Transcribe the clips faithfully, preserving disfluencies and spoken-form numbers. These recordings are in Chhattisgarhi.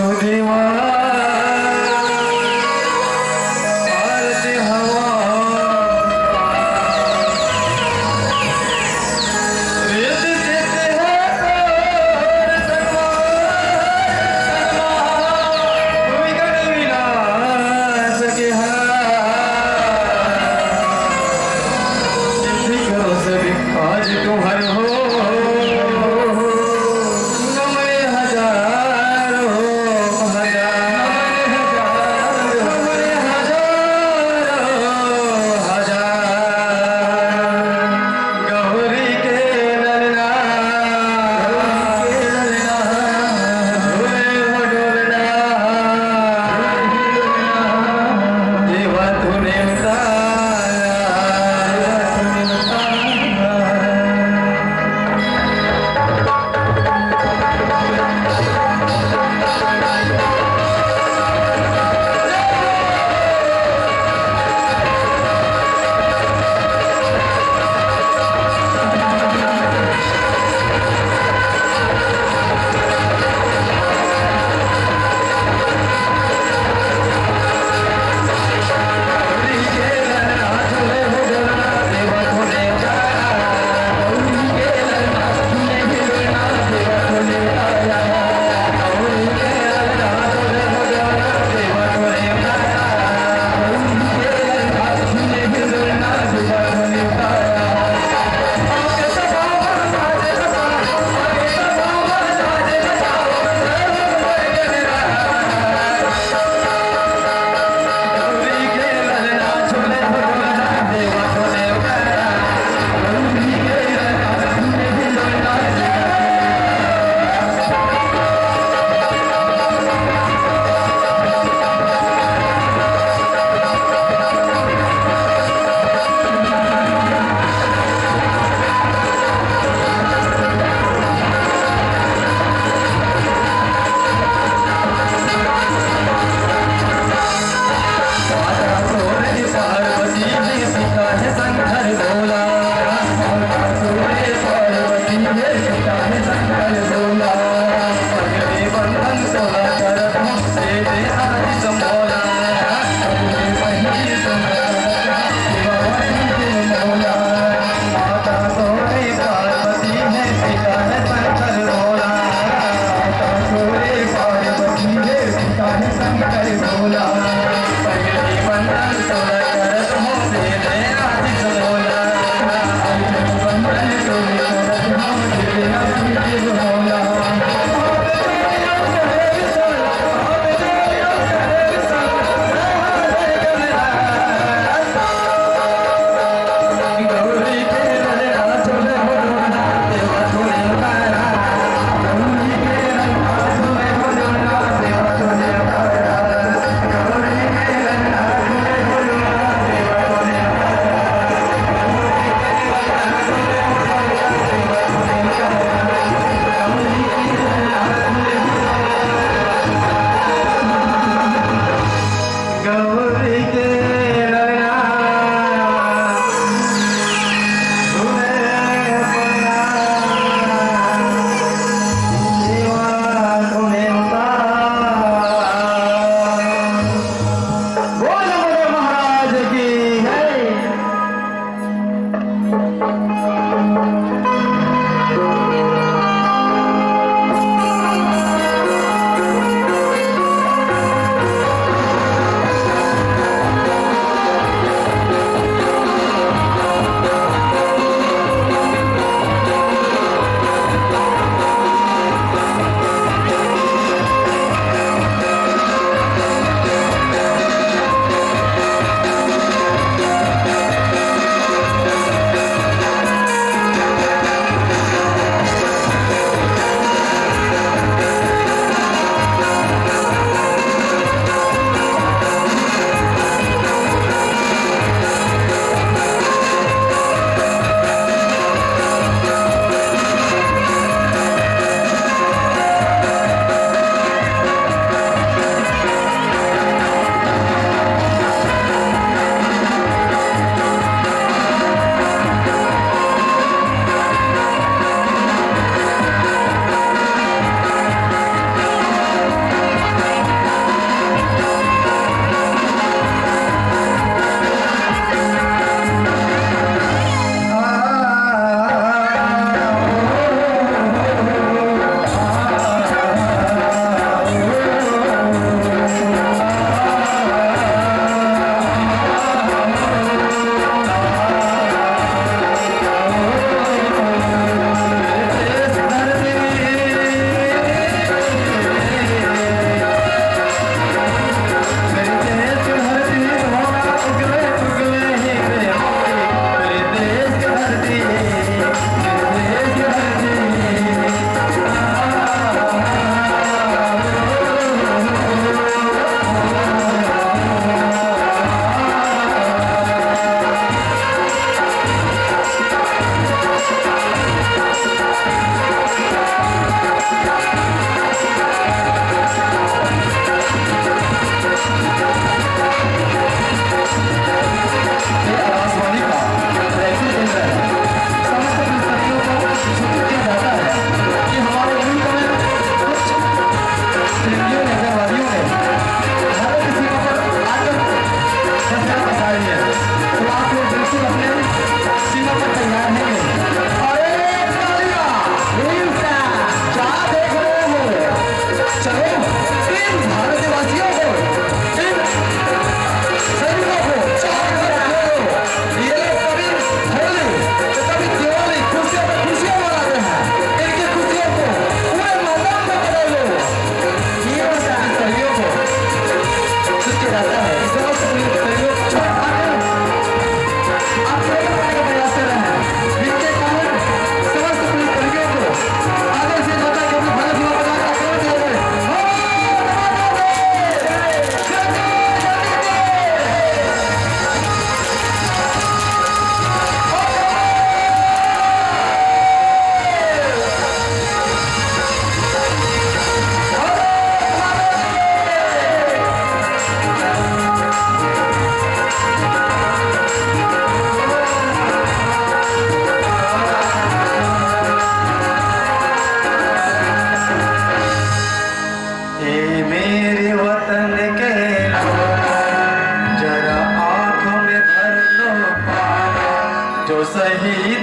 देवा, आरती हवा। रित सित है तोर सन्मान, सन्मान, कोई कर भी ना सके हा। सिद्धि करो सभी आज तुम्हारे हो, नमय हजारों हजार।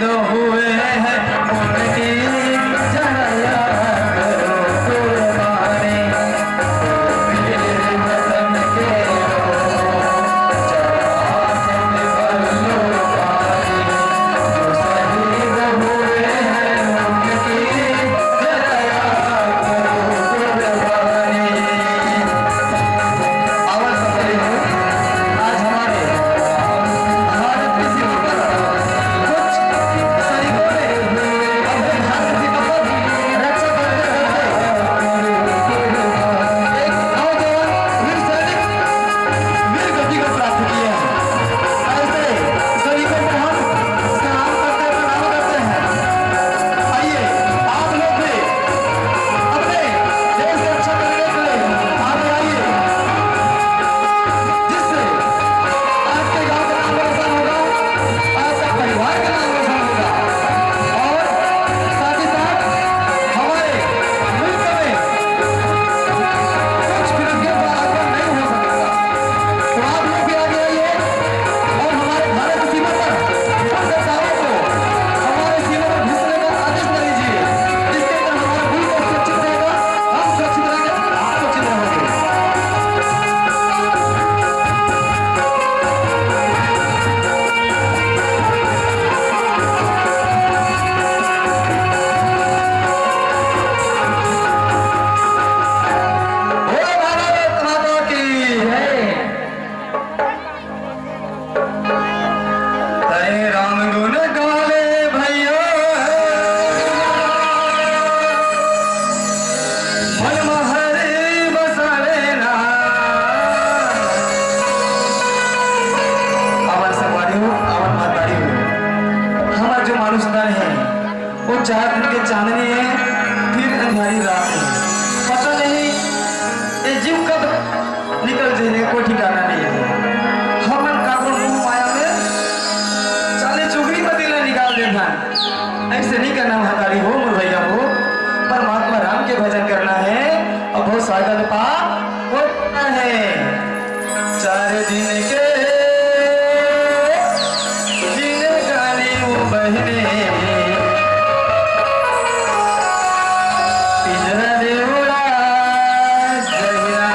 जो हुए हैं उनकी जरा याद करो कुर्बानी। मेरे वतन के लोगों, जरा आंखों में भर लो पानी। जो शहीद हुए हैं उनकी जरा याद करो कुर्बानी। अमर सफरी हो, आज हमारे भारत की सीमा पर कुछ सैनिकों ने अपने भारत की सीमा पर रक्षा करते करते एक नौजवान वीर सैनिक वीर गति को प्राप्त किए हैं। ऐसे सैनिकों को हम सलाम करते हैं, प्रणाम करते हैं। आइए, आप लोग भी अपने देश की रक्षा करने के लिए आगे आइए, जिससे आपके गांव का नाम रोशन होगा, आपका परिवार का नाम रोशन होगा और साथ ही साथ हमारे मुल्क में कुछ विरोधियों का आगमन नहीं हो सकेगा। तो आप लोग भी आगे आइए और हमारे भारत की सीमा पर उन गद्दारों को हमारे सीमा पर घुसने का आदेश न दीजिए, जिसके कारण हमारा मुल्क सुरक्षित रहेगा, हम सुरक्षित रहेंगे, आप सुरक्षित रहोगे। बोलो भारत माता की। तय राम गुण गावे भैया, मन महरी बसावे ना। अमर संगवारी हो, अमर महतारी हो, हमार जो मानुष तन है, वो चार दिन के चांदनी है, फिर अंधारी रात है। पता नहीं ये जीव कब निकल जाने का कोई ठिकाना नहीं है। हमन काकरो मोह माया में चाले चुगली में दिल निकाल देथन। ऐसे नहीं करना महतारी हो, मोर भैया हो, परमात्मा राम के भजन करना है और बहुत सागर पार होना है। चार दिन के जिनगानी वो बहिने, पिंजरा ले उड़ा जहिया।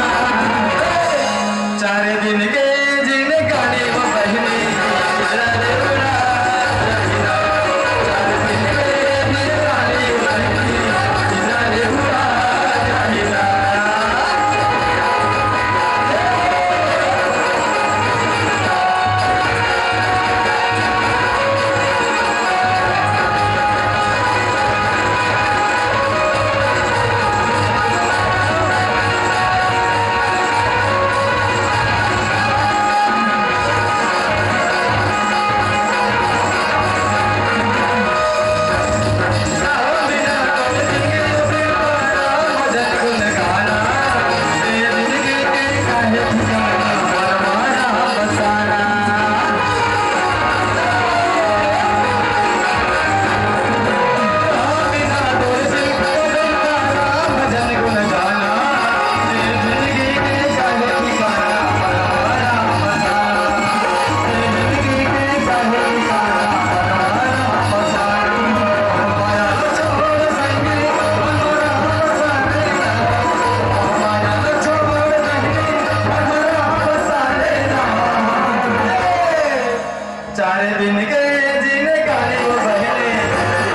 चार दिन के जिनगानी वो बहिनी, चार दिन के जिनगानी वो बहिनी, चार दिन के जिनगानी वो बहिनी,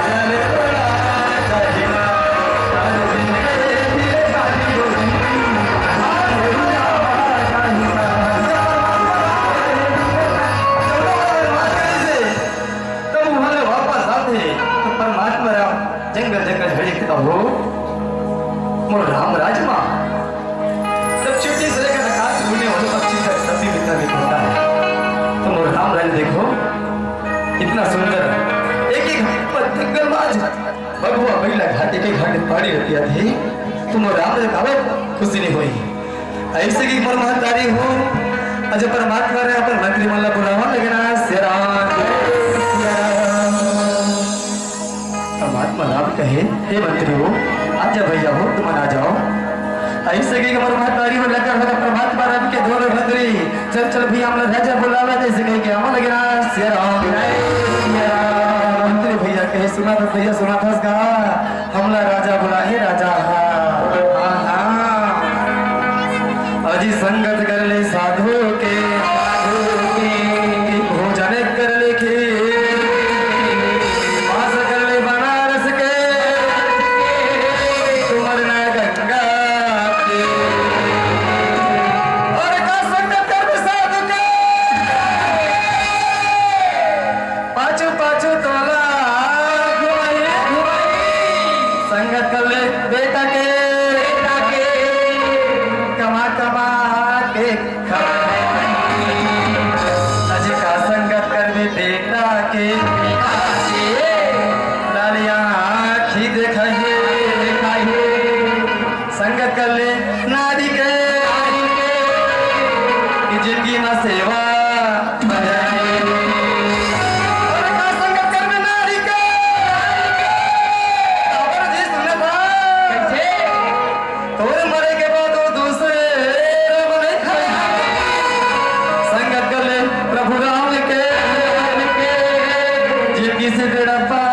चल पड़ा जहिया। चार दिन के जिनगानी वो बहिनी, चल पड़ा जहिया। तब वहां ले वापस आथे, तो परमात्मा राम जंगल जंगल भटकता हो, मोर राम राज मा। तब चुट्टी से लेकर इतना सुंदर, एक एक घाट पर जंगल माज, बघवा बइला घाट, एक एक घाट पानी रहती थी, तुम राम रे काबर खुशी नहीं हुई। ऐसे की पर महतारी हो, अज परमात्मा रे अपन मंत्री मन ला बुलावा लगना, सिया राम, सिया राम। परमात्मा राम कहे, "हे मंत्री हो, आ जा भैया हो, तुम आ जाओ।" ऐसे की पर महतारी हो, लगा लगा परमात्मा राम के दोनों मंत्री, "चल चल भैया, हमला राजा बुलावा," जैसे कह के आवा लगना, सिया राम, सिया राम। मंत्री भैया कहे, "सुना था भैया, सुना था इसका।" हमला राजा बुलाए राजा हा। हाँ, हाँ। अजी संगत कर ले साधु के, साधु के। भोजन कर ले खीर, वास कर ले बनारस के, तुमर ना गंगा के। और का संगत कर ले साधु के। पाछू पाछू तोला घुमाई, घुमाई। संगत कर ले बेटा के, बेटा के। कमा कमा के खाए। अज का संगत कर ले बेटा के, बेटा के। लालिया आँखी देखाई, देखाई। संगत कर ले नारी के, नारी के, कि जिंदगी में सेवा बजाए। और का संगत कर ले नारी के, नारी के, काबर जी सुनत हा? कैसे? तोर मरे के बाद वो दूसरे रब नहीं खाए। संगत कर ले प्रभु राम के, जिंदगी से बेड़ा पार।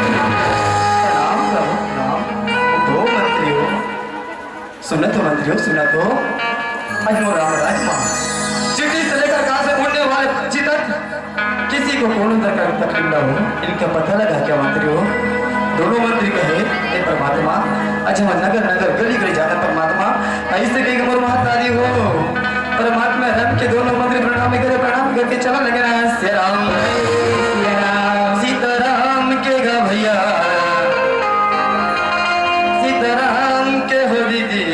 प्रणाम प्रभु, प्रणाम। दो मंत्री हो, सुना तो मंत्री हो, सुना तो। आज मोर राम राज मा चिट्ठी से लेकर काल से उड़ने वाले पक्षी तक किसी को कोनो प्रकार की तकलीफ ना हो, इनका पता लगा क्या मंत्री हो? दोनों मंत्री कहे, "हे परमात्मा, आज हम नगर नगर, गली गली जाकर परमात्मा, ऐसे कही मोर महतारी हो।" परमात्मा राम के दोनों मंत्री प्रणाम करे, प्रणाम करके चला लगे ना, "सिया राम, सीताराम के गा भैया, सीताराम के हो दीदी।"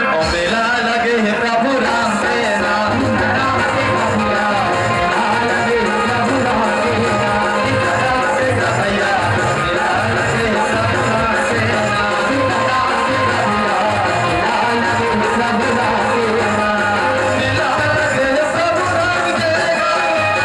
ओ मेला लगे हे प्रभु राम के, राम, राम के प्रभु राम, मेला लगे हे प्रभु राम के, राम, राम के भैया, मेला लगे हे प्रभु राम के, राम, राम के भैया, मेला लगे हे प्रभु राम के, राम, मेला लगे हे प्रभु राम के, राम।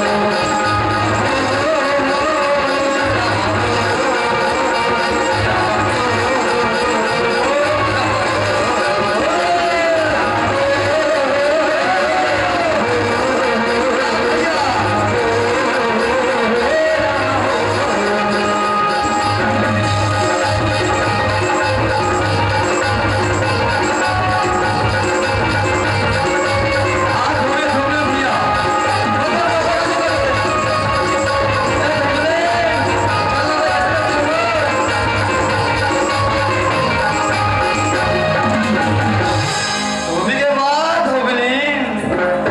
धोबी के बाद धोबिन,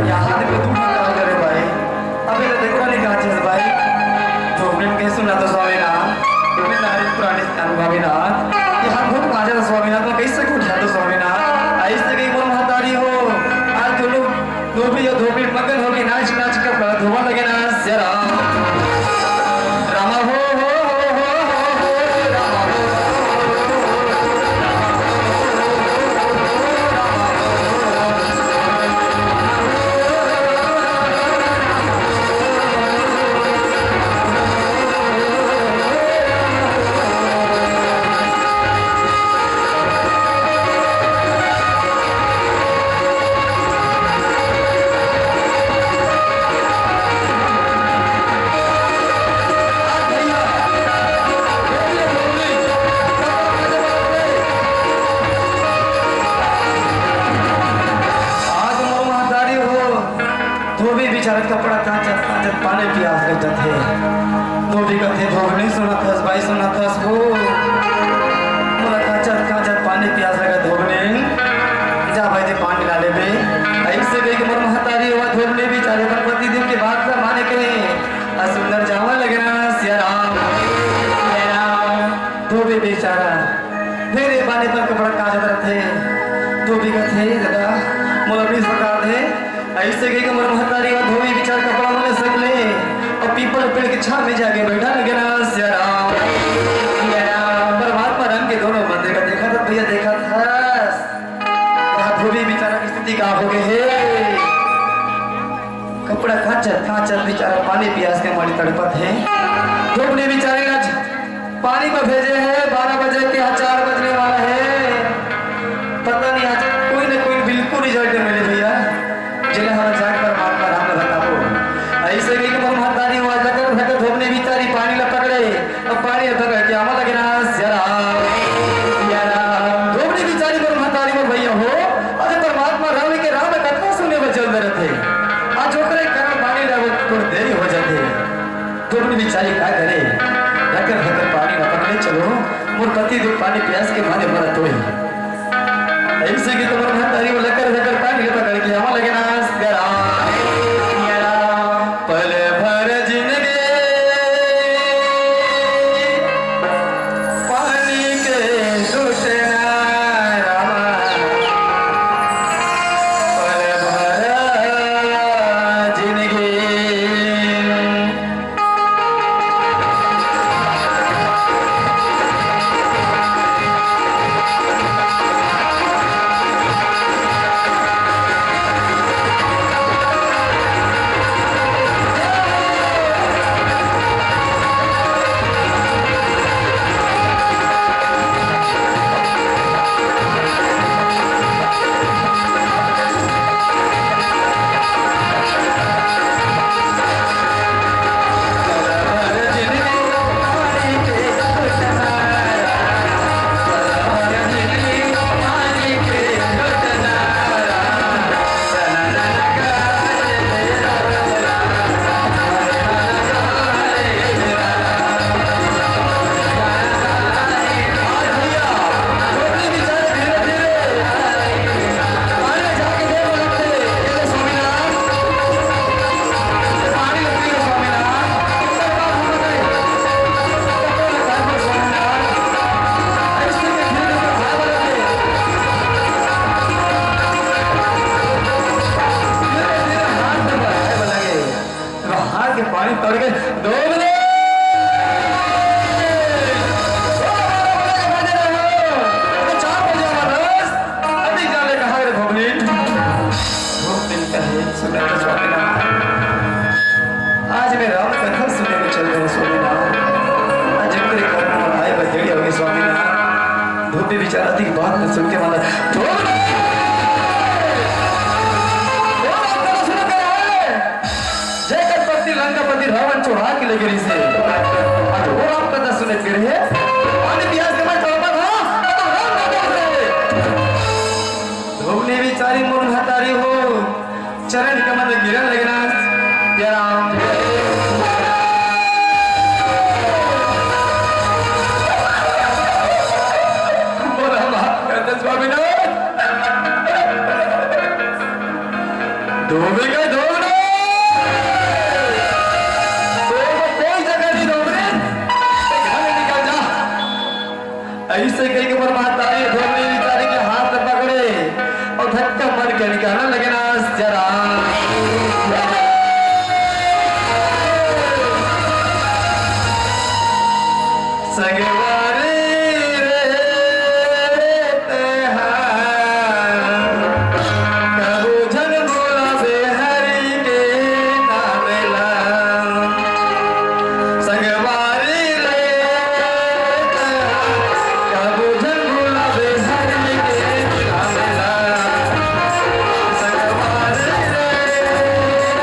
यहाँ देखो तू का करे भाई। अबे तो देखो नहीं कहाँ चीज भाई। धोबिन के सुना तो स्वामीनाथ, मैं नारी पुरानी स्थान भावीनाथ। यहाँ बहुत काजा था स्वामीनाथ, मैं कैसे को उठा तो स्वामीनाथ। ऐसे कहीं बोल महतारी हो, आज दोनों धोबी और धोबिन मगन होके नाच नाच के अपना धोबा लगे ना, जरा। रामा हो, हो, हो, हो, हो, हो, रामा हो। आज मोर महतारी हो, धोबी बेचारा कपड़ा कांचत कांचत पानी पियास ले जथे। धोबी कथे, "धोबनी सुनत हस, भाई सुनत हस हो। मोला कांचत कांचत पानी पियास लगा धोबनी। जा भाई ते पानी ला लेबे।" ऐसे कहिके मोर महतारी हो, धोबनी बेचारे अपन पति देव के बात ला माने कहे, अउ सुंदर जावा लगे ना, सिया राम, सिया राम। धोबी बेचारा फेर ए पानी पर कपड़ा कांचत रथे। धोबी कथे, "दादा, मोला please बता दे।" ऐसे कहिके मोर महतारी ला धोबी बेचारा कपड़ा मन ल सकेले अउ पीपल पेड़ के छांव में जाके बैठा लगे ना, सिया राम, सिया राम। परमात्मा राम के दोनों मंदिर का देखा था भैया, देखा था। यहाँ धोबी बेचारा की स्थिति का हो गई है। कपड़ा कांचत कांचत बेचारा पानी पियास के मारे तड़पत हे। धोबनी बेचारी आज पानी में भेजे हे, बारह बजे के, आज चार बजने वाला हे। पता नहीं आज कोई न कोई बिल्कुल result मिले भैया, जेला हम जाके परमात्मा राम ला बताबो। ऐसे कहिके मोर महतारी हो आज लकर भकर धोबनी बेचारी पानी ला पकड़े। अब पानी पकड़ के आवा लगे ना, सिया राम, सिया राम। धोबनी बेचारी मोर महतारी मोर भैया हो, अरे परमात्मा राम के राम कथा सुने बर चल रहे थे। आज ओकरे कारण पानी ला थोड़ी देरी हो जाते। धोबनी बेचारी का करे, लकर भकर पानी ला पकड़े चलो, मोर पति देव पानी प्यास के मारे मरत होई। ऐसे कि तुम्हारे महतारी वो लकर लकर पानी पकड़ के आवा लगे ना, सिया राम, सिया राम। पल भर जिनगी पानी के सुसना रामा, पल भर जिनगी। धोबनी। अभी जाने कहाँ रे धोबनी? धोबनी कहे, सुना तो स्वामीनाथ। आज मैं राम कथा सुने में चल रहा हूँ स्वामीनाथ। आज जेकरे घर में आए बखेड़ी होगी स्वामीनाथ। धोबी बेचारा दी बात न सुन के मारा, "धोबी! वो राम कथा सुने में आए, जेकर पति लंकापति रावण चोरा के ले गे रिहिसे। आज वो राम कथा सुने के रहे। आज इतिहास के मैं चौपट हूँ, तो राम कथा सुने।" धोबनी बेचारी मोर महतारी हो, चरण कमल गिरन लगना, "जय राम।" बोला, "माफ कर दे स्वामीनाथ।" धोबी का धोबी। तो कोई जगह नहीं धोबी। घर निकल जा। ऐसे कह के मोर महतारी धोबी बेचारी के हाथ पकड़े अउ धक्का मार के निकालने लगे ना, "जय राम।" संगवारी रे तेहार, कबो झन भुलाबे हरि के नाम ला। संगवारी रे तेहार, कबो झन भुलाबे हरि के नाम ला। संगवारी रे तेहार,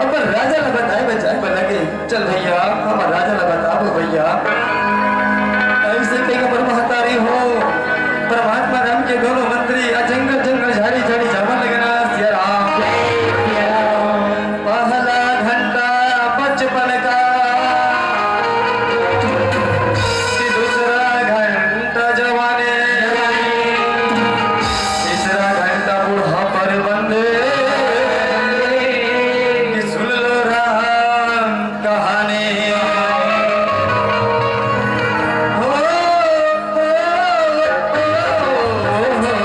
अपन राजा ला बताए बर जाए बर लगे। चल भैया, हमर राजा ला बताबो भैया। ऐसे कहिके मोर महतारी हो, परमात्मा राम के दोनों मंत्री आ जंगल जंगल झाड़ी झाड़ी जावन लगे ना, सिया राम। पहला घंटा बचपन का, कि दूसरा घंटा जवानी, तीसरा घंटा बूढ़ा पर बंदे, कि सुन लो राम कहानी। हो, हो, हो, हो।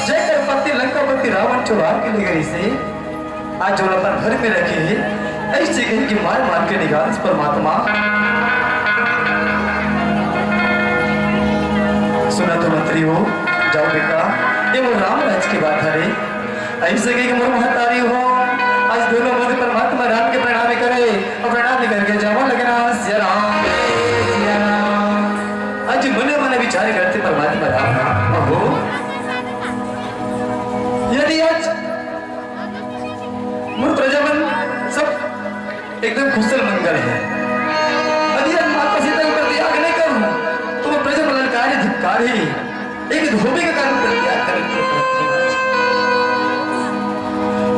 जेकर पति लंकापति रावण चोरा के ले गे रिहिसे, आज जोन अपन घर में रखे हे, ऐसे कहिके मार मार के निकालिस परमात्मा। सुना तो मंत्री हो, जाओ बेटा, ये मोर राम राज के बात हरे। अइसे कहिके मोर महतारी हो, आज दूनों मन परमात्मा राम के प्रणाम करे अउ प्रणाम करके जावत लगे ना, सिया राम, सिया राम। आज मने मने विचार करथे परमात्मा राम, अहो, यदि आज मोर प्रजा मन सब एकदम कुशल मंगल हे। यदि आज माता सीता के प्रति आग नहीं करूं, तो मोर प्रजा मन ललकारी धिक्कारी। एक धोबी के कारण प्रत्याग करे के पड़त हे।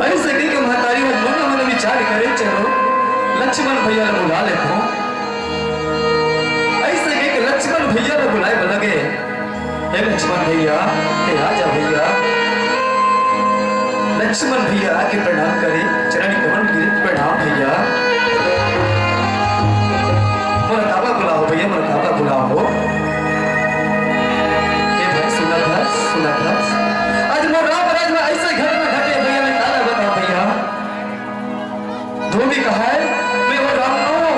अइसे कहिके महतारी मन मने मने विचार करे, चलो लक्ष्मण भैया ला बुला लेथों। अइसे कहिके लक्ष्मण भैया ला बुलाए बर लगे। हे लक्ष्मण भैया, हे आजा भैया। लक्ष्मण भैया आके प्रणाम करे, चरण कमल गिरे, प्रणाम भैया। मोर काबा बुलाओ भैया, मोर काबा बुलाओ। हे भाई, सुनत हस, सुनत हस। आज मोर राम राज में अइसे घटना घटे भैया, मैं काला बताओ भैया। धोबी कहय, मैं वो राम नों,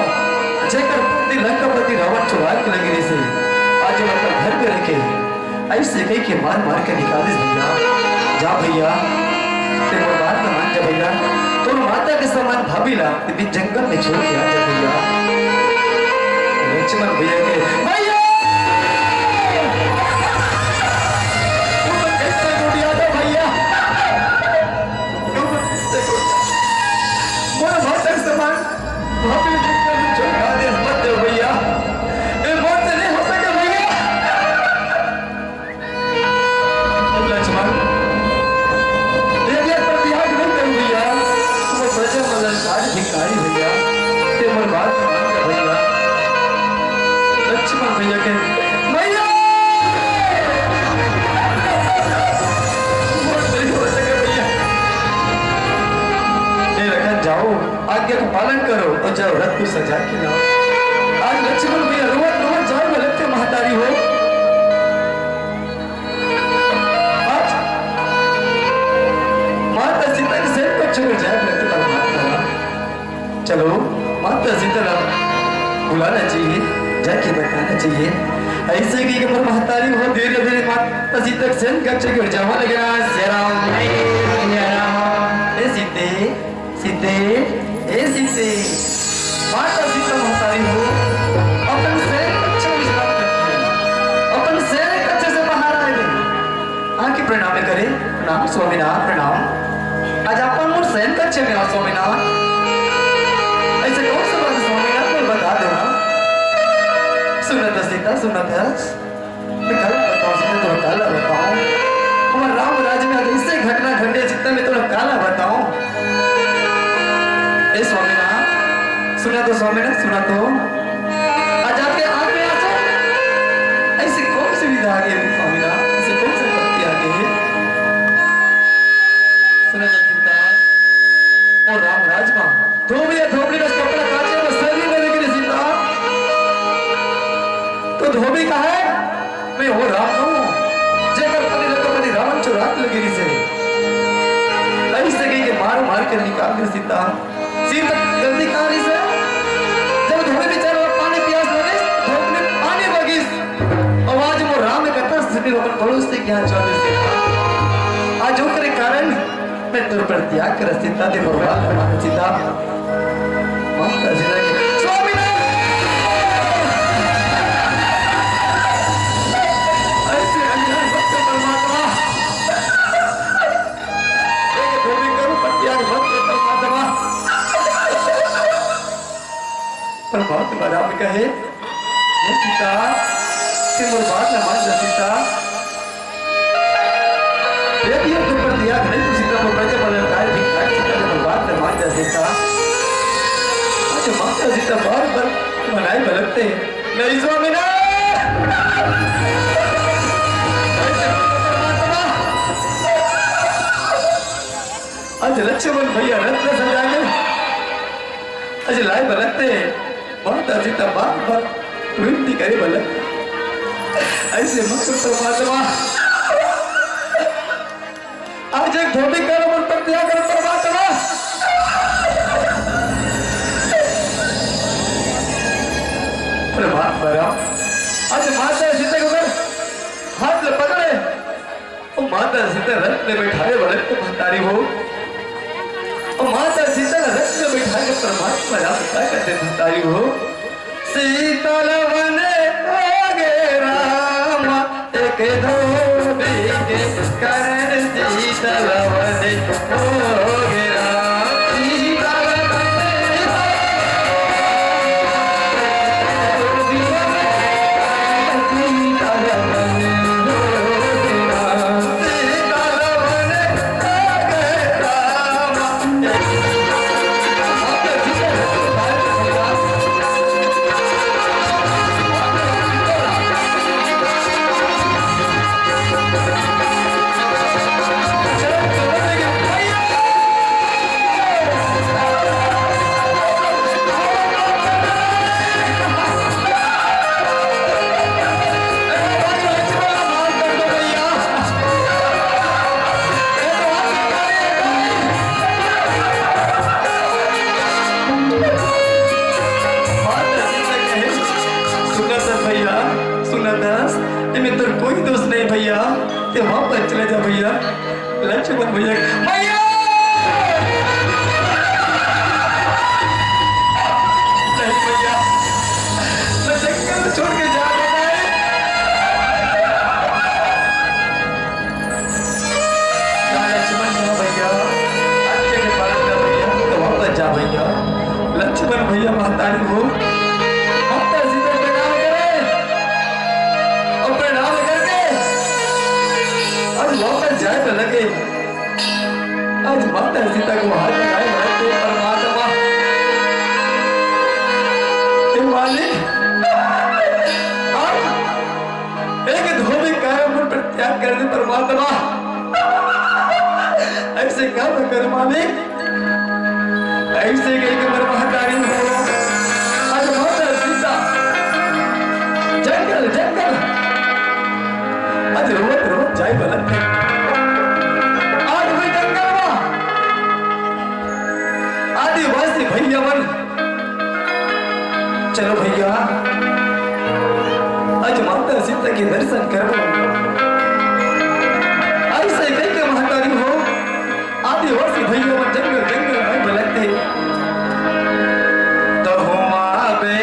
जेकर पत्नी लंकापति रावण चुरा के लगे रहिसे। आज वो अपन घर में रखे, अइसे कहिके मार मार के निकाल दिस भैया। जा भैया, ते मोर बात न मान जा भैया, तोर माता के समान भाभी ला ए बीच जंगल में छोड़ के आ जा भैया। लक्ष्मण भैया के, भैया! तू तो कैसे गोटिया दो भैया? तू तो कैसे गोटिया? मोर माता के समान भाभी जंगल में छोड़ के आ दे, मत दे भैया। ए, मोर से नहीं हो सके भैया। लक्ष्मण, यदि आज प्रतिहार नहीं करूं भैया, तो प्रजा मन ललकारी धिक्कारी भैया, ते मोर बात मान जा भैया। लक्ष्मण भैया के, भैया! मोर नहीं हो सके भैया। हे रखन जाओ, आज्ञा का पालन करो अउ जाओ रथ को सजा के लाओ। आज लक्ष्मण भैया रोवत रोवत जाए लगथे महतारी हो। आज माता सीता के सैन कक्ष में जाए लगथे परमात्मा। चलो, माता सीता ला बुलाना चाहिए, जाके बताना चाहिए। अइसे कहिके मोर महतारी हो धीरे धीरे माता सीता के सैन कक्ष के ओर जावा लगे ना। सिया राम, सिया राम। ए सीते, सीते, ए सीते। माता सीता महतारी हो, अपन सैन कक्ष में विश्राम करथे। अपन सैन कक्ष से बाहर आए हे। आके प्रणाम करे, प्रणाम स्वामीनाथ, प्रणाम। आज आप मोर सैन कक्ष में आव स्वामीनाथ। अइसे कौन सा बात हे स्वामीनाथ, मोला बता दो ना। सुनत हस सीता, सुनत हस। मैं काला बताओं, सीता तोला काला बताओं। हमर राम राज में आज अइसे घटना घटे सीता, मैं तोला काला बताओं। ए स्वामीनाथ, सुना तो स्वामीनाथ, सुना तो। आज आपके आंख में आंसू? अइसे कौन सी विधा आ गई स्वामीनाथ? अइसे कौन सी विपत्ति आ गई? सुना तो सीता, ओ राम राज मा धोबी या धोबी कस कपड़ा काचे में सरी में लेके सीता। तो धोबी कहय, मैं वो राम नों, जेकर पति लंकापति रावण चुरा के लगे रहिसे। अइसे कहिके मार मार के निकाल दे सीता। सीता गलती कहाँ रहिसे? जब धोबी बेचारा पानी पियास लगे, धोबी ने पानी मांगिस। अउ आज मोर राम कथा सुनी अपन पड़ोस के यहाँ चल दे सीता। आज ओकरे कारण मैं तोर पर त्याग कर सीता, ते मोर बात मान सीता। माता सीता के, स्वामीनाथ! अइसे अन्याय मत कर परमात्मा। एक भूमि करूं पर त्याग मत कर परमात्मा। परमात्मा राम कहे, हे सीता, ते मोर बात न मान जा सीता। यदि अब तुम पर त्याग नहीं तो सीता, मोर प्रजा पर ललकार भी खाए सीता, ते मोर बात न मान जा सीता। अच्छा माता सीता बार बार मनाए बलकते, नहीं स्वामीनाथ। आज लक्ष्मण भैया रथ में सजा गए। आज लाए बलकते, माता सीता बार बार विनती करे बलक। अइसे मत कर परमात्मा। आज एक धोबी करो, मोर पर दया करो परमात्मा। परमात्मा राम, आज माता सीता के ऊपर हाथ ले पकड़े। ओ माता सीता रथ में बैठाए बड़े तो महतारी हो। अउ माता सीता रथ में बैठा के परमात्मा राम का करते महतारी हो। सीता लवन हो गे राम, एक धोबी के करन सीता लवन हो गे राम। सीता लवन हो गे राम, सीता लवन हो गे राम। सुनत हस भैया, सुनत हस, एमे तोर कोई दोष नहीं भैया, ते वापस चले जा भैया, लक्ष्मण भैया, भैया! नहीं भैया, मैं जंगल छोड़ के जा रहा है। ना लक्ष्मण, ना भैया, आज्ञा के पालन कर भैया, तो वापस जा भैया। लक्ष्मण भैया महतारी हो, माता सीता प्रणाम करे, अउ प्रणाम करके अउ वापस जाए तो लगे। आज माता सीता को हाथ उठाए बड़े थे परमात्मा। हे मालिक, आज एक धोबी कारण मुझ पर त्याग कर दे परमात्मा। ऐसे का मैं करूं मालिक? ऐसे कह के मर महतारी हो। आज माता सीता जंगल, जंगल। आज रोवत, रोवत जाए बलत। आज मैं जंगल मा आदिवासी भैया मन, चलो भैया, आज माता सीता के दर्शन करबो। ऐसे कह के महतारी हो, आदिवासी भैया मन जंगल जंगल में भलकते। तो हुआ बे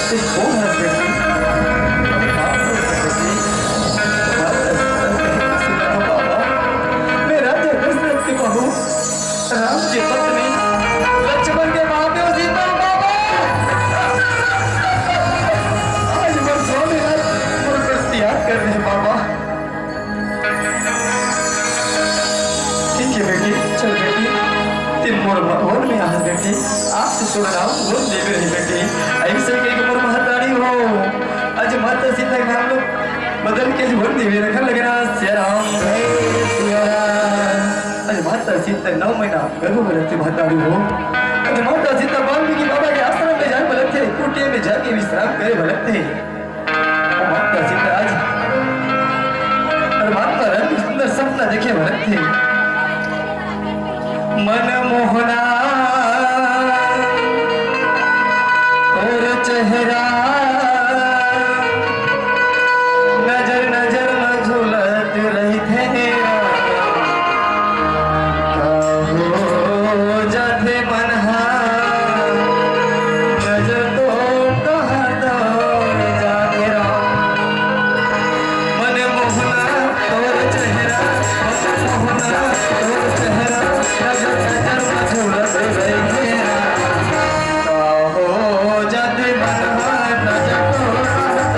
कौन है बेटी? अरे बाप रे बेटी, बाप रे, सुना तो बाबा, मैं राजा दशरथ की बहू, राम की पत्नी, लक्ष्मण के माँ पे सीता बाबा। आज मोर स्वामी आज मोर पर त्याग कर दे बाबा। ठीक है बेटी, चल बेटी, तें मोर वन में आ बेटी, आज से तोर नाम वन देवी रही बेटी। ऐसे कह के मोर महतारी हो, आज माता सीता के नाम ला बदल के वन देवी रखा लगना। सिया राम, जय सिया राम। आज माता सीता नौ महीना गर्भ में रखते महतारी हो, आज माता सीता वाल्मीकि बाबा के आश्रम में जाए बलक थे, कुटिया में जाके विश्राम करे बलक थे। माता सीता आज अरमान पर सुंदर सपना देखे भरत थे। मन मोहना तोर चेहरा, नजर नजर में झूलत रहिथे। हो जाथे मन हा, नजर तो कहाँ दौड़ जाथे राम। मन मोहना तोर चेहरा, मन मोहना तोर चेहरा, नजर नजर में झूलत रहिथे राम। हो जाथे मन हा, नजर तो कहाँ दौड़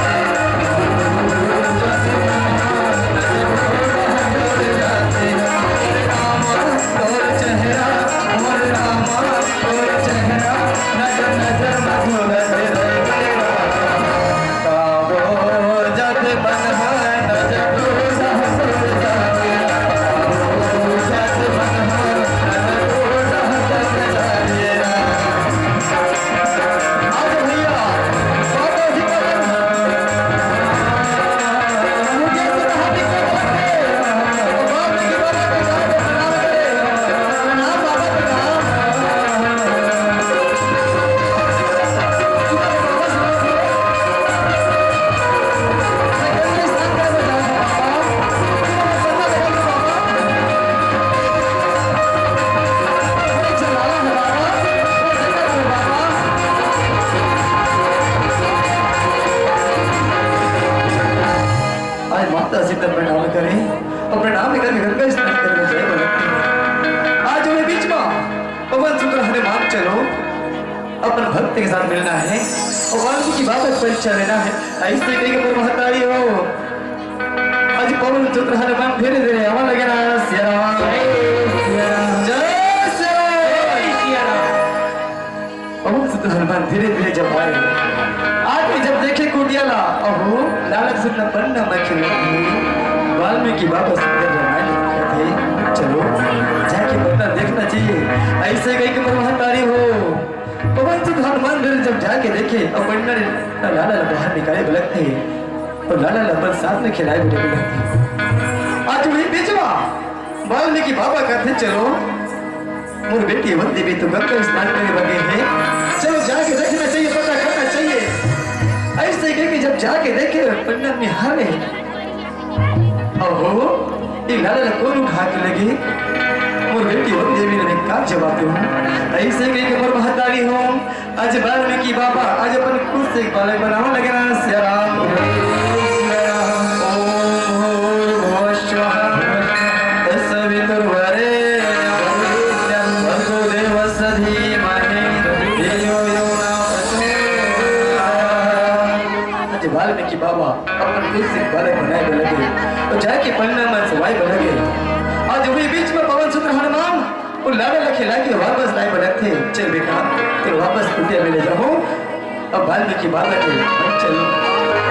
जाथे। आज माता सीता प्रणाम करे, और प्रणाम करके घर का स्नान करने जाए बलक थे। आज वे बीच में पवन सुत हनुमान चलो, अपन भक्त के साथ मिलना है और वाल्मीकि बाबा से परिचय लेना है। ऐसे कह के मोर महतारी हो, आज पवन सुत हनुमान धीरे धीरे आवा लगे ना। सिया राम, जय सिया राम। पवन सुत हनुमान धीरे धीरे जब आए, आके जब देखे कुटिया ला, अहो, लालक सुत पन्ना में खिले, वाल्मीकि बाबा सुंदर रामायण लिखत हे। चलो, जाके पन्ना देखना चाहिए। ऐसे कह के मोर महतारी हो, पवन सुत हनुमान धीरे जब जाके देखे, और पन्ना ला लाला ला बाहर निकाले बलक थे, और लाला ला अपन साथ में खिलाए बलक थे। आज वही बीचवा वाल्मीकि बाबा कहते, चलो, मोर बेटी वन देवी तो गंगा स्नान करे बगे है, चलो जाके देखना चाहिए, पता करना चाहिए। ऐसे कह के जब जाके देखे, पन्ना निहारे, अहो, ये लाला ला कौन उठा के लगे? मोर बेटी वन देवी ने का जवाब दूँ? ऐसे कह के मोर महतारी हो, आज वाल्मीकि बाबा, आज अपन खुद से एक बालक बनावा लगे ना, सिया राम। ओम भूर्भुवः स्वः, तत्सवितुर्वरेण्यं, भर्गो देवस्य धीमहि, धियो यो न प्रचोदयात्। आज वाल्मीकि बाबा अपन खुद से एक बालक बनाए बलगे, और जाके पन्ना में सोवाए बलगे। आज वही बीच में पवन सुत हनुमान वो लाला ला खिला के वापस लाए बलक थे। चल बेटा, तेरे वापस कुटिया में ले जाओ। अब वाल्मीकि बाबा के, चलो।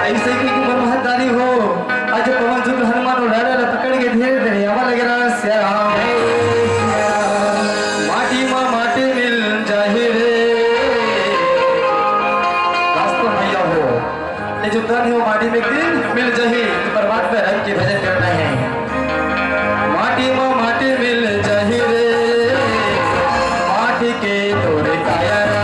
ऐसे कह के मोर महतारी हो, आज पवन सुत हनुमान वो लाला ला पकड़ के धीरे धीरे आवा लगे ना, सिया राम। माटी मा माटी मिल जाही रे। रास्ता भैया हो, ये जो तन है वो माटी में एक दिन मिल जाही, तो परमात्मा राम के भजन करना है। माटी मा माटी मिल जाही रे, माटी के तोरे काया रा।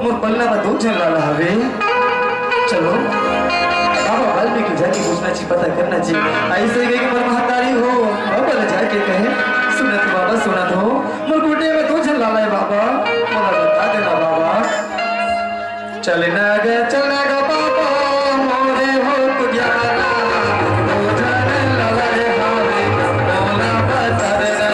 मोर पलना में दो झन लाला हवे। चलो, बाबा वाल्मीकि जाके पूछना ची, पता करना ची। अइसे कहिके मोर महतारी हो, बाबा ला जाके कहे, "सुनत बाबा, सुनत हो, मोर कुटिया में दो झन लाला हे बाबा, मोला बता देना बाबा।" चलना ग, चलना ग बाबा, मोरे हो कुटिया में दो झन लाला हे हावे, मोला बता देना।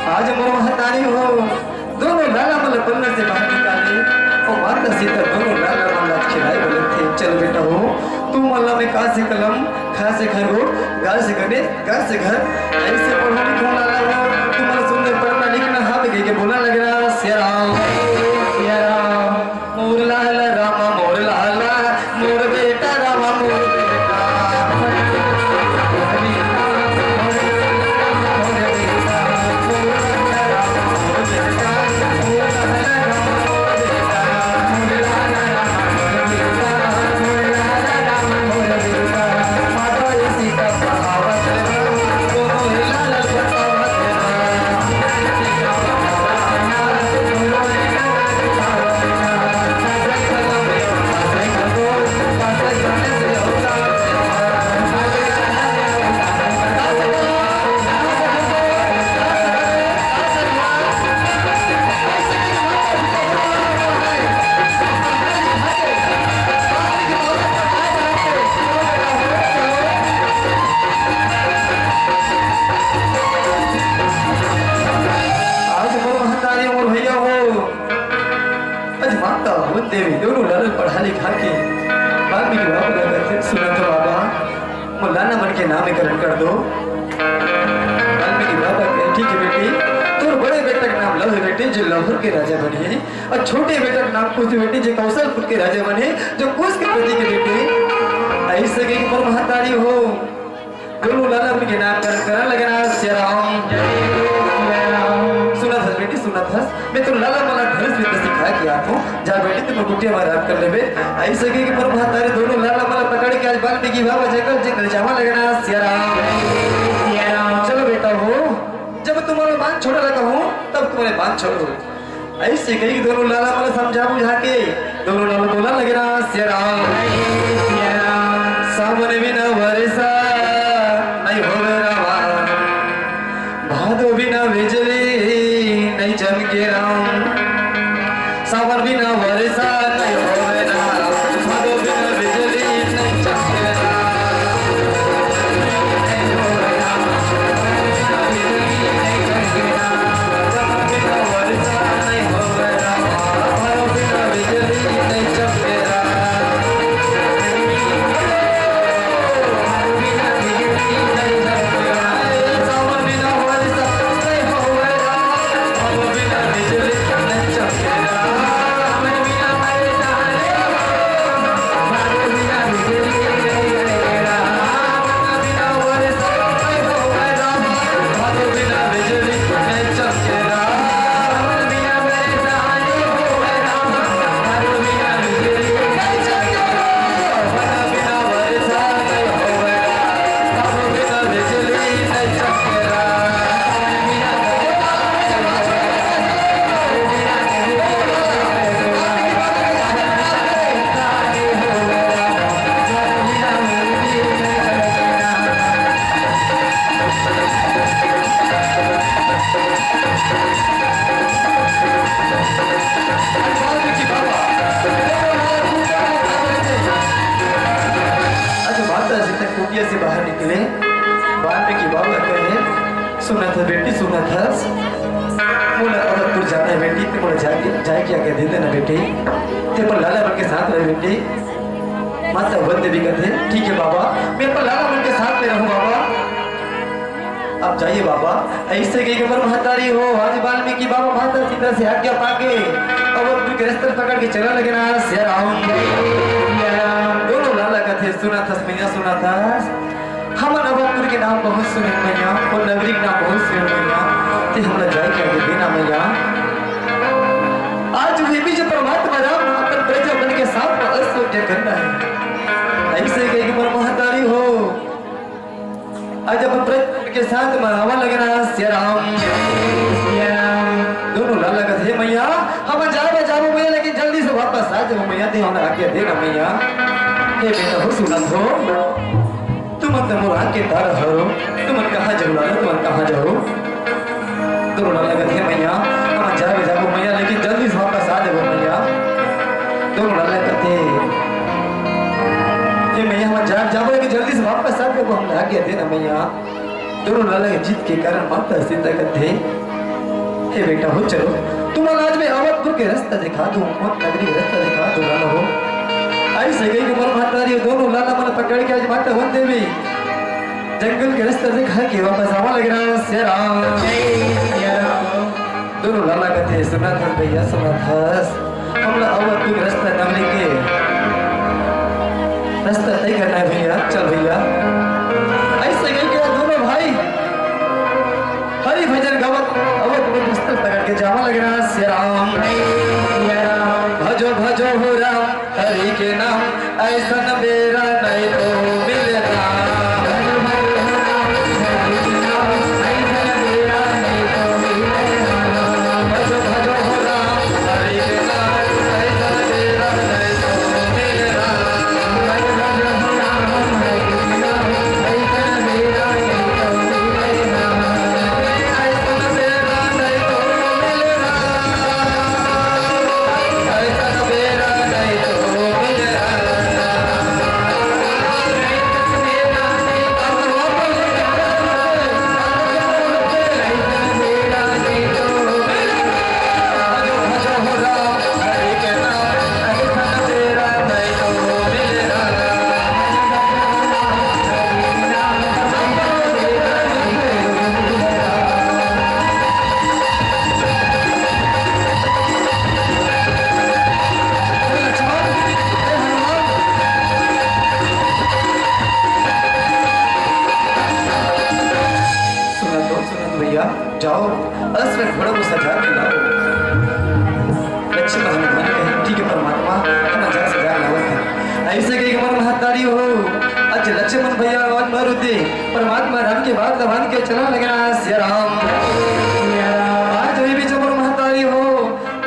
आज मोर महतारी हो, दोनों लाला मन ला पलना से बाहर निकाले, अउ माता सीता दोनों लाला मन ला खिलाए बोले थे, "चल बेटा हो, तुमन ला मैं का से कलम, ख से खरोट, ग से गणेश, घ से घर, अइसे पढ़ो लिखो लाला हो, तुमन ला सुंदर पढ़ना लिखना हावे कहिके बोला लग रहा, सिया राम, सिया राम।" मोर लाला रामा, मोर लाला, मोर बेटा रामा, मोर बेटा। आज मोर महतारी, मोर भैया हो, आज माता अउ देवी दोनों लाला पढ़ा लिखा के वाल्मीकि बाबा ला कहथे, "सुनत हो बाबा, मोर लाला मन के नामकरण कर दो।" वाल्मीकि बाबा कहे, "ठीक हे बेटी, तोर बड़े बेटा के नाम लव हे बेटी, जे लवहर के राजा बनही, अउ छोटे बेटा के नाम कुश हे बेटी, जे कौशलपुर के राजा बनही, जो कुश के प्रतीक हे बेटी।" अइसे कहिके मोर महतारी हो, दोनों लाला मन के नामकरण करन लगना, सिया राम। सुनत हस बेटी, सुनत हस, मैं तोर लाला मन ला धनुष विद्या सिखा के आत हूँ। जा बेटी, तुम कुटिया में आराम कर लेबे। अइसे कहिके मोर महतारी दोनों लाला मन ला पकड़ के आज वाल्मीकि बाबा जंगल जंगल जावा लगना, सिया राम। चलो बेटा हो, जब तुम्हारा बांध छोड़ा लगा हूँ, तब तुम्हारे बांध छोड़ो। अइसे कहिके दोनों लाला मन ला समझा बुझा के दोनों लाला बोला लगे रहा, सिया राम, सिया राम। सावन बिना वर्षा नहीं होवे रामा, भादो बिना बिजली नहीं चमके राम। सावन बिना वर्षा नहीं होवे राम, भादो बिना बिजली नहीं चमके राम। आज माता सीता कुटिया से बाहर निकले, वाल्मीकि बाबा कहे, सुनत हस बेटी, सुनत हस। मोला अवधपुर जाना हे बेटी, ते मोला जाके, जाए के आज्ञा दे देना बेटी। ते अपन लाला मन के साथ रहे बेटी। माता वन देवी कथे, "ठीक है बाबा, मैं अपन लाला मन के साथ में रहूं बाबा।" "आप जाइए बाबा।" अइसे कहिके मोर महतारी हो, आज वाल्मीकि बाबा माता सीता से आज्ञा पाके अवधपुर के रस्ता पकड़ के चला लगे ना। सिया राम, सिया राम। दोनों लाला कथे, "सुनत हस मैया, सुनत हस।" हमन अवधपुर के नाम बहुत सुने मैया, वो नगरी के नाम बहुत सुने मैया, ते हमला जाए के आज्ञा देना मैया। आज भी बीच परमात्मा राम अपन प्रजा मन के साथ में ऐश्वर्य करना है। अइसे कहिके मोर महतारी हो, आज अपन प्रजा मन के साथ में आवा लगे ना। सिया राम, सिया राम। दोनों लाला कथे, "हे मैया, हम जाबो, जाबो मैया, लेकिन जल्दी से वापस आ जाबो मैया, ते हमला आज्ञा देना मैया।" हे बेटा हो, सुनत हो, तुमन तो मोर आँख के तारा हरो, तुमन कहाँ जाहू लाला, तुमन कहाँ जाहू? दोनों लाला कथे, "हे मैया, हम जाबो, जाबो मैया, लेकिन जल्दी से वापस आ जाबो मैया।" दोनों लाला कथे, "हे मैया, हम जाबो, जाबो, लेकिन जल्दी से वापस आ जाबो, हमला आज्ञा देना मैया।" दोनों लाला के जिद के कारण माता सीता कथे, "हे बेटा हो, चलो, तुमन आज मैं अवधपुर के रस्ता दिखा दूं, मोर नगरी के रस्ता दिखा दूं लाला हो।" अइसे कहिके मोर महतारी दोनों लाला मन पकड़ के आज माता वन देवी जंगल के रस्ता दिखा के वापस आवा लगे ना। सिया राम, सिया राम। दोनों लाला कथे, "सुनत हस भैया, सुनत हस, हमला अवधपुर के रस्ता नगरी के रस्ता तय करना है भैया, चल भैया।" अइसे कहिके दोनों भाई हरि भजन गावत अवधपुर के रस्ता पकड़ के जावा लगे ना। सिया राम, सिया राम। भजो भजो हो राम हरि के नाम, अइसन बेरा नहीं तो मिले राम। सुनत हो, सुनत हो भैया, जाओ, अश्व घोड़ा को सजा के लाओ। लक्ष्मण हनुमान कहे, "ठीक है परमात्मा, हम जा सजा के लावत हैं।" अइसे कहिके मोर महतारी हो, आज लक्ष्मण भैया और मारुति परमात्मा राम के बात ला मान के चला लगे ना। सिया राम, सिया राम। आज भी बीच मोर महतारी हो,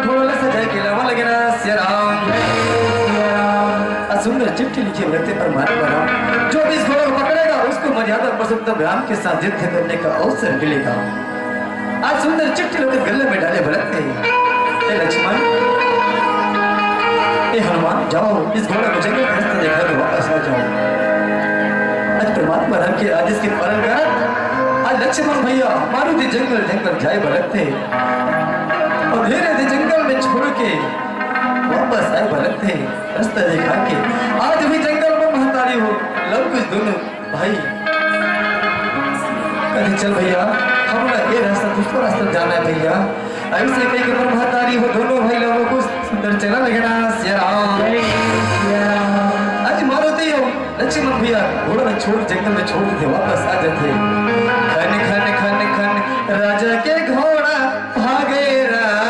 घोड़ा ला सजा के लावा लगे ना। सिया राम, सिया राम। आज सुंदर चिट्ठी लिखी बलत हे परमात्मा राम, "जो भी इस घोड़े को पकड़ेगा, उसको मर्यादा पुरुषोत्तम राम के साथ युद्ध करने का अवसर मिलेगा।" आज सुंदर चिट्ठी लोग गले में डाले बलत हे, "हे लक्ष्मण, हे हनुमान, जाओ, इस घोड़े को जंगल के रास्ते दिखा के वापस आ जाओ।" आज परमात्मा राम के आदेश के पालन करत आज लक्ष्मण भैया मारुति जंगल जंगल जाए बलत हे और धीरे धीरे जंगल में छोड़ के वापस आए बलत हे, रास्ता दिखा के। आज भी जंगल में महतारी हो, लव कुश दोनों भाई कथे, "चल भैया, हमला ये रास्ता, दूसरा रास्ता जाना है भैया।" अइसे कहिके मोर महतारी हो, दोनों भाई लव कुश सुंदर चला लगे ना। सिया राम, सिया राम। आज मारुति हो, लक्ष्मण भैया घोड़ा में छोड़, जंगल में छोड़ देथे, वापस आ जाथे। खन खन खन खन राजा के घोड़ा भागे राम।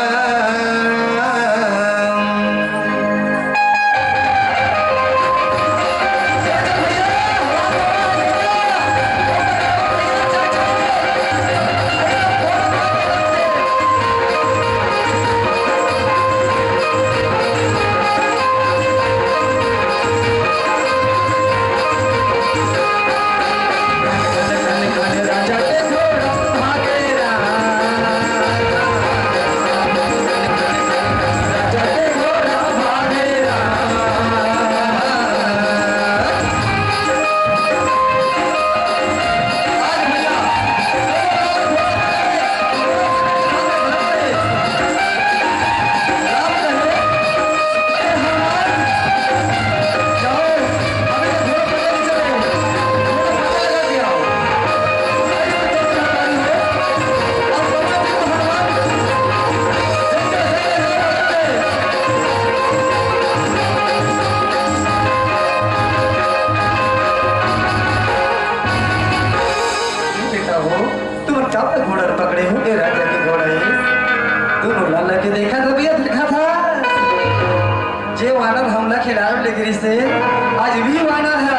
से आज भी वानर ह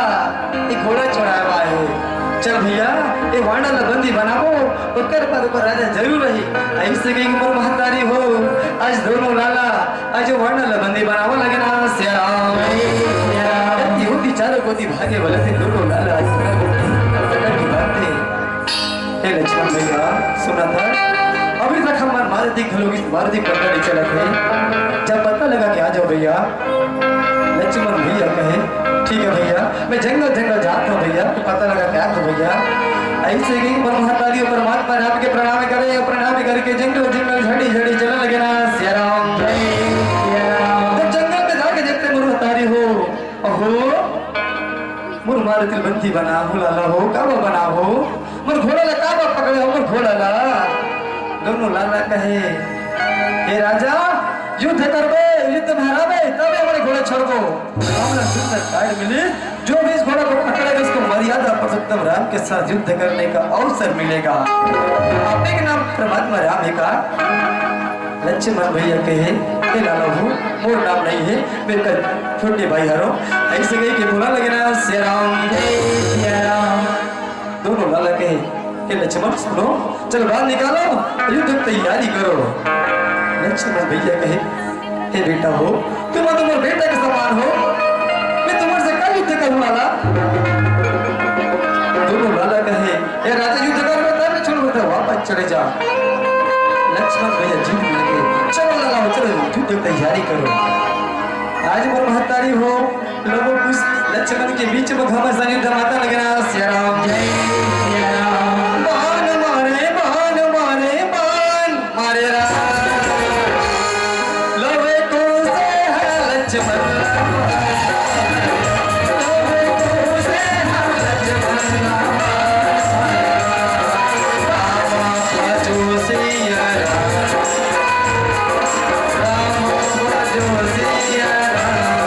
एक घोड़ा छोड़ाए बर आए हे। चल भैया, ये वानर ला बंदी बनाबो, ओकर पर ऊपर राजा जरूर रही। अइसे कहिके मोर महतारी हो, आज दोनों लाला, आज वानर ला बंदी बनाबो लगे ना, सिया राम। ये होती चारों कोती भागे वाला से दोनों लाला आज पकड़ के बांधे। हे लक्ष्मण भैया, सुना था, अभी तक हमर मारुति घलो इस मारुति पता नहीं चला थे। जब पता लगा कि आ जाओ भैया, लक्ष्मण भैया कहे, "ठीक है भैया, मैं जंगल जंगल जाता हूँ भैया, तो पता लगा क्या तो भैया।" अइसे ही पर महतारी परमात्मा राम के प्रणाम करे, प्रणाम करके जंगल जंगल झड़ी झड़ी चलने लगे ना, सिया राम। जब जंगल में जाके देखते मोर महतारी हो, अहो, मोर मारुति बंदी बना हो लाला हो, काबर बना हो? मोर घोड़ा ला काबर पकड़े हो, मोर घोड़ा ला? दोनों लाला कहे, "हे राजा, युद्ध करबे, युद्ध में हराबे, तबे हमर घोड़ा छोड़बो। हमला सुंदर काट मिली, जो भी इस घोड़ा को पकड़ेगा, उसको मर्यादा पुरुषोत्तम राम के साथ युद्ध करने का अवसर मिलेगा।" आपे के नाम परमात्मा राम हे का? लक्ष्मण भैया कहे, "हे लाला हो, मोर नाम नहीं है, मैं कर छोटे भाई हरो।" अइसे कहिके बोला लगे ना, "सिया राम, जय सिया राम।" दोनों लाला कहे, "हे लक्ष्मण सुनो, चलो बाहर निकालो, युद्ध की तैयारी करो।" लक्ष्मण भैया कहे, "हे बेटा हो, तुम तो मोर बेटा के समान हो, मैं तुम्हारे से का युद्ध करूँ लाला?" दोनों लाला कहे, "हे राजा, युद्ध कर, मैं तब छोड़, वापस चले जा।" लक्ष्मण भैया जिद लगे, "चलो लाला हो, चलो युद्ध की तैयारी करो।" आज मोर महतारी हो, लोगों कुछ लक्ष्मण के बीच में घमासान युद्ध माता लगे ना, सिया राम। जय सिया राम। बाण मारे, बाण मारे, बाण मारे राम। लवे को से है लक्ष्मण। लवे को से है लक्ष्मण। राम बाजो सिया राम। राम बाजो सिया राम।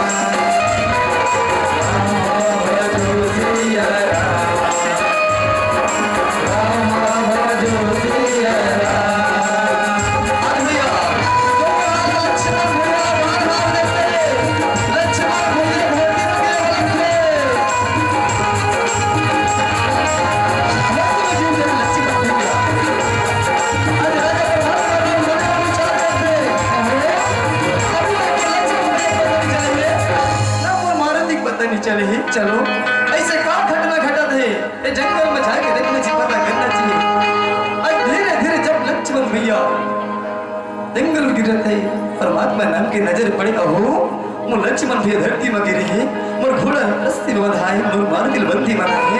पता नहीं चले ही। चलो, ऐसे का घटना घटत हे? ए जंगल में जाके देखना चाहिए, पता करना चाहिए। आज धीरे-धीरे जब लक्ष्मण भैया जंगल गिरत हे, परमात्मा राम के नजर पड़े, अहो, मोर लक्ष्मण भैया धरती में गिरे हे, मोर घोड़ा रस्सी में बंधा हे, मोर मारुति बंदी बना हे।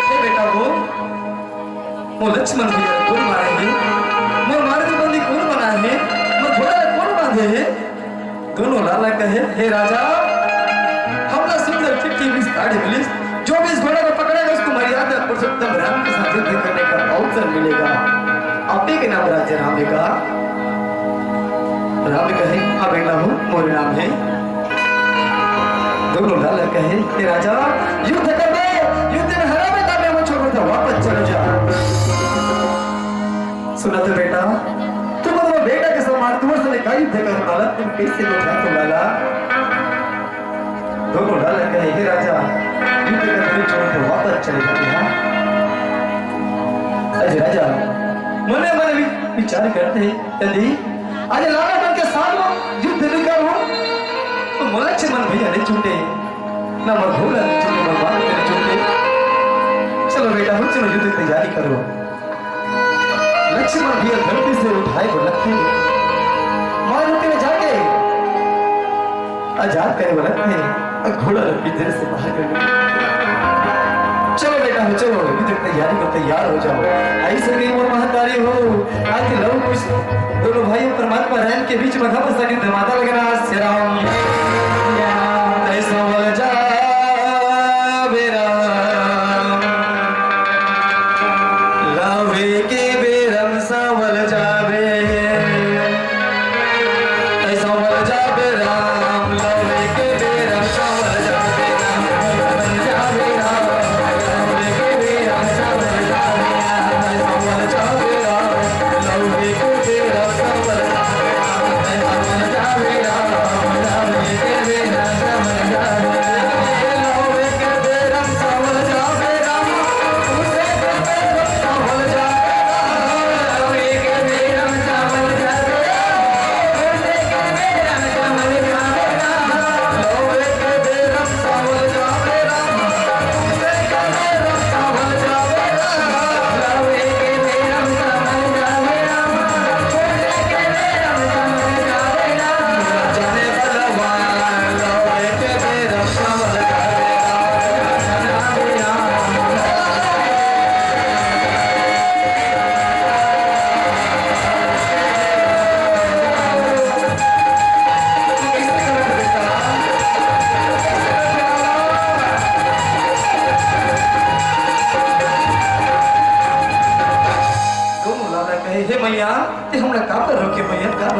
हे बेटा हो, मोर लक्ष्मण भैया कोन मारे हे? मोर मारुति बंदी कोन बना हे? मोर घोड़ा ला कोन बांधे हे? दोनों लाला कहे, "हे राजा, हमला सुंदर चिट्ठी मिलिस, ताड़ी मिलिस, जो भी इस घोड़ा को पकड़ेगा, उसको मर्यादा पुरुषोत्तम राम के साथ युद्ध करने का अवसर मिलेगा। आपे के नाम राज्य राम हे का?" राम कहे, "हाँ बेटा हो, मोर नाम हे।" दोनों लाला कहे, "हे राजा, युद्ध करबे, युद्ध में हराबे, तब मैं छोड़ के वापस चलो जा।" सुना तो बेटा, तुम अपने बेटा के समान, तुम्हारे साथ का युद्ध करने वाला, तुम कैसे लोग हो तुम लाला? दोनों लाला कहे, "हे राजा, युद्ध करके छोड़ के वापस चले जाते हैं।" अरे राजा, मने मने वि-, विचार करते हैं, यदि आज लाला मन के साथ में युद्ध नहीं करूँ, तो मोला लक्ष्मण भैया नहीं छूटे, ना मोर घोड़ा नहीं छूटे, मोर बाल नहीं छूटे। चलो बेटा हो, चलो युद्ध की तैयारी करो। लक्ष्मण भैया धरती से उठाए वो लकड़ी, मारुति में जाके आजाद करे वो लकड़ी, और घोड़ा ला पिंजरे से बाहर कर दे। चलो बेटा हो, चलो, युद्ध की तैयारी को तैयार हो जाओ। ऐसे भी वो महतारी हो, आज लव कुश दोनों भाई परमात्मा राम के बीच में घमसान युद्ध माता लगे ना, श्री राम। ऐसा बोल जा बेरा। लवे के बेरम सावल जावे। ऐ सावल जावे राम, लवे के बेरम सावल जावे राम। सावल जावे राम, लवे के बेरम सावल जावे राम। ऐ सावल जावे राम, लवे के बेरम सावल जावे राम। ऐ सावल जावे राम, हे मैया, ते हमला काबर रोके मैया, काबर